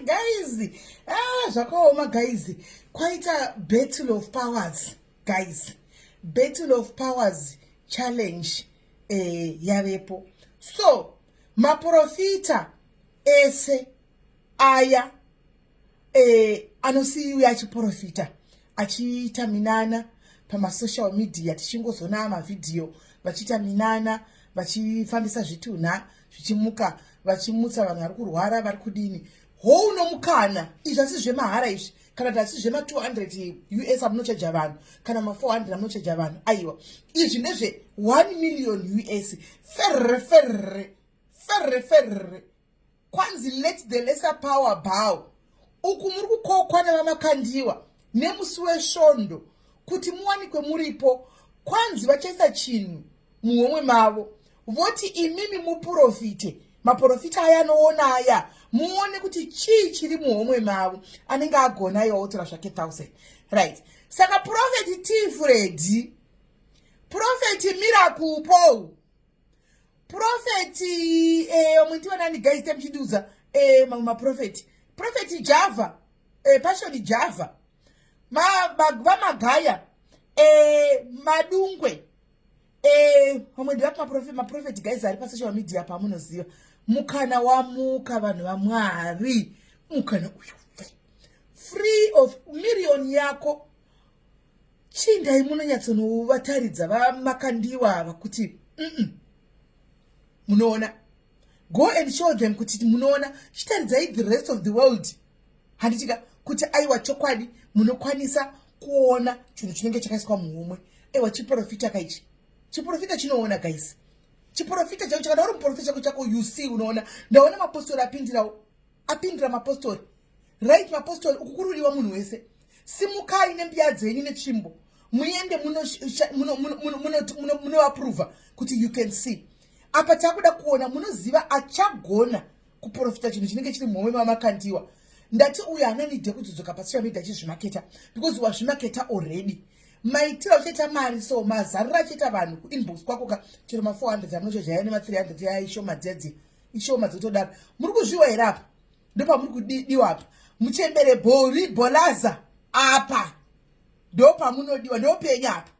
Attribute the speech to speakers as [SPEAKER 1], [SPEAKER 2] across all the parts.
[SPEAKER 1] Guys, ah, zvakaoma guys. Kwaita battle of powers guys, battle of powers challenge yavepo. So maprofita ese aya anosiuya achiprofita, achiita minana pamasocial media, tichingozona mavhidhiyo vachiita minana, vachifambisa zvitunha zvichimuka, vachimutsa vanhu vari kurwara, vari kudini. Houno mukana. Izvi asi zvemahara izvi, kana kuti asi zvema200 US amunochaja vanhu, kana ma400 amunochaja vanhu. Aiwa, izvi ndezve 1 million US. Ferre ferre ferre ferre. Kwanzi, "Let the lesser power bow." Uku muri kukokwa navaMakandiwa nemusi weSvondo kuti muwanikwe muripo. Kwanzi vachaisa chinhu muhomwe mavo, voti imimi muprofite. Maprofita aya anoona aya, muone kuti chii chiri muhomwe mavo. Anenge agona iwa otora zvake 1000, right? Saka Prophet T Freddy, Prophet Miracle Paul, Prophet vamwe ndivanani guys? Temuchindiudza mamwe maprofeti. Prophet Java, Passion Java, vaMagaya, Madungwe, vamwe ndivapi maprofeti guys ari pasocial media pamunoziva? Mukana wamuka, vanhu vaMwari. Mukana uyu free of miriyoni yako. Chindai munonyatsonovataridza vaMakandiwa ava kuti Munoona, go and show them kuti munoona. Chitaridzai the rest of the world, handitika, kuti aiwa, chokwadi munokwanisa kuona chinhu chinenge chakaiswa muhomwe. Aiwa, chiprofita kaichi, chiprofita chinoona guys, chiprofita chako. Chakada uri muprofita chako chako, you see, unoona. Ndaona mapostori apindirawo, apindira mapostori, right? Mapostori, uku kurudiwa munhu wese. Simukai nembiya dzenyu netsvimbo, muende munovaprova kuti you can see. Apa takuda kuona munoziva achagona kuprofita chinhu chinenge chiri muhomwe mamakandiwa. Ndati uyu haana need kudzoka pasocial media achizvimaketa, because wazvimaketa already. Maitiro achiita mari, so mazariro achiita vanhu kuinbox kwako ka, chero ma400 amunochojaya nema300 ya ishoma dzedzi, ishoma dzotodaro. Muri kuzviwa here? Apa ndopamuri kudiwa apa, muchembere bhori bholaza apa ndopamunodiwa, ndopenya apa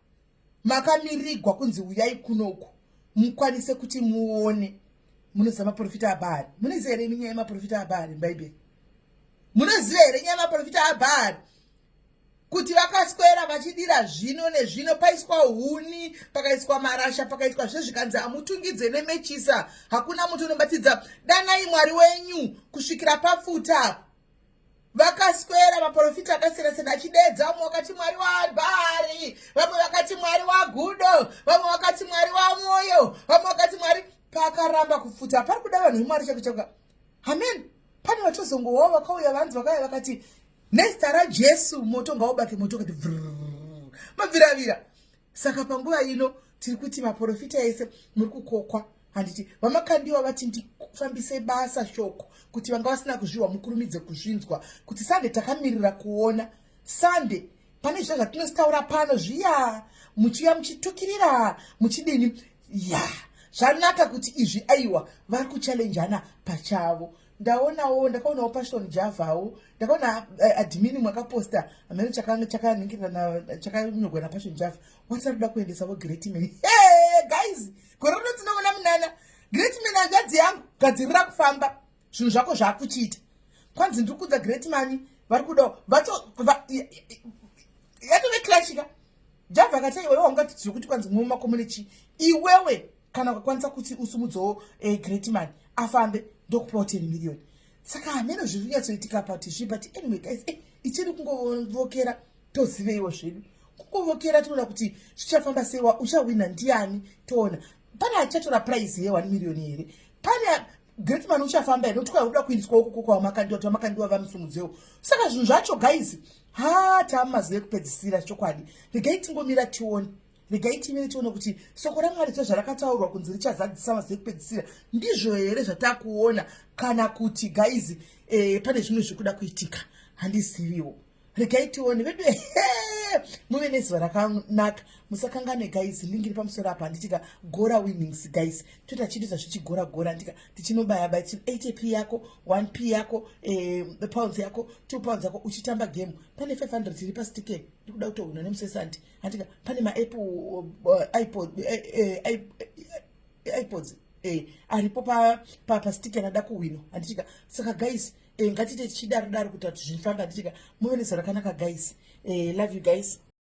[SPEAKER 1] makamirigwa kunzi uyai kunoku mukwanise kuti muone. Munoziva maprofita aBhahari? Munoziva here imi nyaya yemaprofita aBhahari muBhaibheri? Munoziva here nyaya yemaprofita aBhahari, kuti vakaswera vachidira zvino nezvino, paiswa huni, pakaiswa marasha, pakaiswa zvezvikanzi hamutungidze nemechisa, hakuna muti unobatidza, danai Mwari wenyu kusvikira pafuta? Vakaswera maprofita akasiyana-siyana achidedza. Vamwe vakati Mwari waBhahari, vamwe vakati Mwari waGudo, vamwe vakati Mwari waMwoyo, vamwe vakati Mwari. Pakaramba kufuta. Pari kuda vanhu veMwari chako chako. Amen. Pane vatozongowawo vakauya, vanzi vakauya vakati, "Nezita raJesu, moto ngaubake." Moto kati mabviravira. Saka panguva ino tiri kuti maprofita ese muri kukokwa, handiti? VaMakandiwa vati ndifambise basa shoko kuti vanga vasina kuzviwa mukurumidze kuzvinzwa, kuti Sande takamirira kuona. Sande pane zviya zvatinotaura pano zviya, muchiuya muchitukirira muchidini. Ya, zvanaka kuti izvi, aiwa, vari kuchalenjana pachavo. Ndaonawo, ndakaonawo Passion Javawo, ndakaona admin mwakaposta hameno chakaningirana chakanyorwa naPassion Java, watari kuda kuendesawo Great Man. Hey, guys, gore rino tinoona munana Great Man. Hanzvadzi yangu, gadzirira kufamba, zvinhu zvako zvaakuchiita. Kwanzi ndiri kudza Great Man, vari kudawo yatove clashika. Java akati, "Iwewe waungatidzire kuti kwanzi mumakomunechi iwewe, kana ukakwanisa kuti usumudzewo Great Man afambe, ndokupawo 10 million." Saka hameno zviri kunyatsoitika pati zvi, but anyway guys, ichiri kungovokera, toziveiwo zvedu kungovokera. Tinoona kuti zvichafamba sei, uchawina ndiani? Toona pane achatora prize ye1 million here? Pane Great Man uchafamba here? Nokuti kwauda kuindiswa ukoko kwavaMakandiwa, kuti vaMakandiwa vamusumudzewo. Saka zvinhu zvacho guys, ha, tamumazuva ekupedzisira chokwadi. Regai tingomira tione, regai timire tione kuti soko raMwari sezvarakataurwa kunzi richazadzisa mazuva ekupedzisira, ndizvo here zvatakuona, kana kuti guys, pane zvimwe zviri kuda kuitika, handiziviwo. Regai tione vedu. Muve nezuva rakanaka. Musakangane guys, link iri pamusoro apa, handitika? Gora winnings guys, toita chiitisa zvichigora gora, handika? Tichinobaya baya 80 p yako, 1 p yako, pounds yako, £2 yako, uchitamba game. Pane 500 iri pastike, ndikuda kutohwina nemusesandi, handika? Pane maApple iPod, iPods aripo pastike anoda kuhwinwa, handitika? Saka guys, ngatiite tichidaro daro kuita kuti zvifamba, handitika? Muve nezuva rakanaka guys. Love you guys.